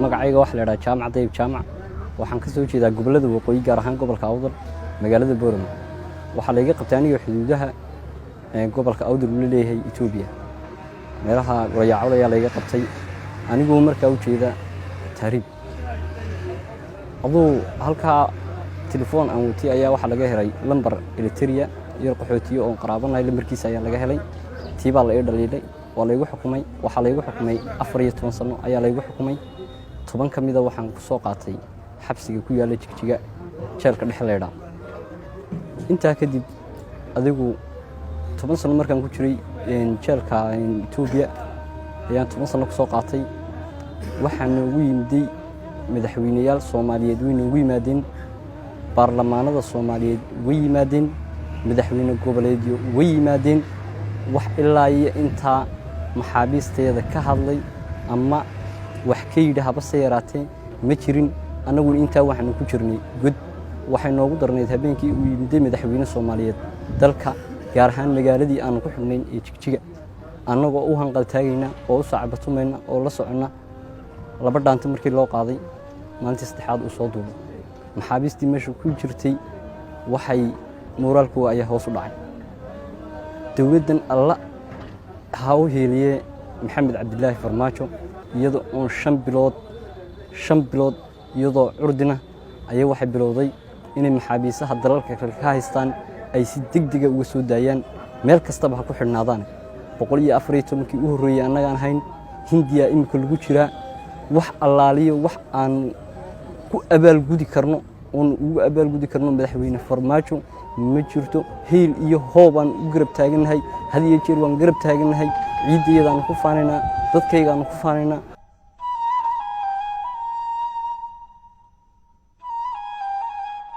Magacayga waxa la idhaha Jaamac Dayib Jaamac. Waxaan ka soo jeedaa gobollada Waqooyi, gaar ahaan gobolka Awdal, magaalada Boorama. Waxaa layga qabtay aniga xuduudaha gobolka Awdal uu la leeyahay Etoobiya, meelaha Gorayaacol ayaa layga qabtay, anigoo markaa u jeeda tahriib. Aduu halkaa telefoon aan watay ayaa waxaa laga helay lambar Eliteria yar qaxootiyo oon qaraabanahay, lambarkiisa ayaa laga helay. Tii baa la ii dhaliilay, waa laygu xukumay. Waxaa laygu xukumay 14 sano ayaa laygu xukumay. 10 ka mida waxaan ku soo qaatay xabsiga ku yaalla Jigjiga, jeelka dhexe leydhaa. Intaa kadib, adigu 10 sano markaan ku jiray jeelka Etoobiya ayaan 10 sano ku soo qaatay. Waxaa noogu yimiday madaxweyneyaal Soomaaliyeed, way noogu yimaadeen. Baarlamaanada Soomaaliyeed way yimaadeen, madaxweyne goboleedyo way yimaadeen. Wax ilaa iyo intaa maxaabiisteeda ka hadlay ama wax ka yidhi habase yaraatee ma jirin. Annaguna intaa waxaanu ku jirnay god. Waxay noogu darnayd habeenkii uu yimiday madaxweyne Soomaaliyeed dalka, gaar ahaan magaaladii aanu ku xidhnayn ee Jigjiga, annagoo u hanqaltaagayna oo u sacbatumayna oo la soconna. Laba dhaanto markii loo qaaday, maalintii saddexaad uu soo duubay. Maxaabiistii meesha ku jirtay waxay muuraalkooda ayaa hoos u dhacay. Dowladdan alla ha u heeliyee, Maxamed Cabdilaahi Farmaajo, iyadoo oon 5 bilood, 5 bilood iyadoo curdina ayaa waxay bilowday inay maxaabiisaha dalalka kale ka haystaan ay si deg dega uga soo daayaan, meel kastaba ha ku xidhnaadaan. 114-kii u horreeyey annagaan hayn. Hindiya iminka lagu jiraa. Wax allaaliyo wax aan ku abaalgudi karno oon ugu abaalgudi karno madaxweyne Farmaajo ma jirto. Hiil iyo hoobaan u garab taagannahay, had iyo jeer waan garab taagannahay. Ciiddayadaanu ku faanaynaa, dadkaygaanu ku faanaynaa.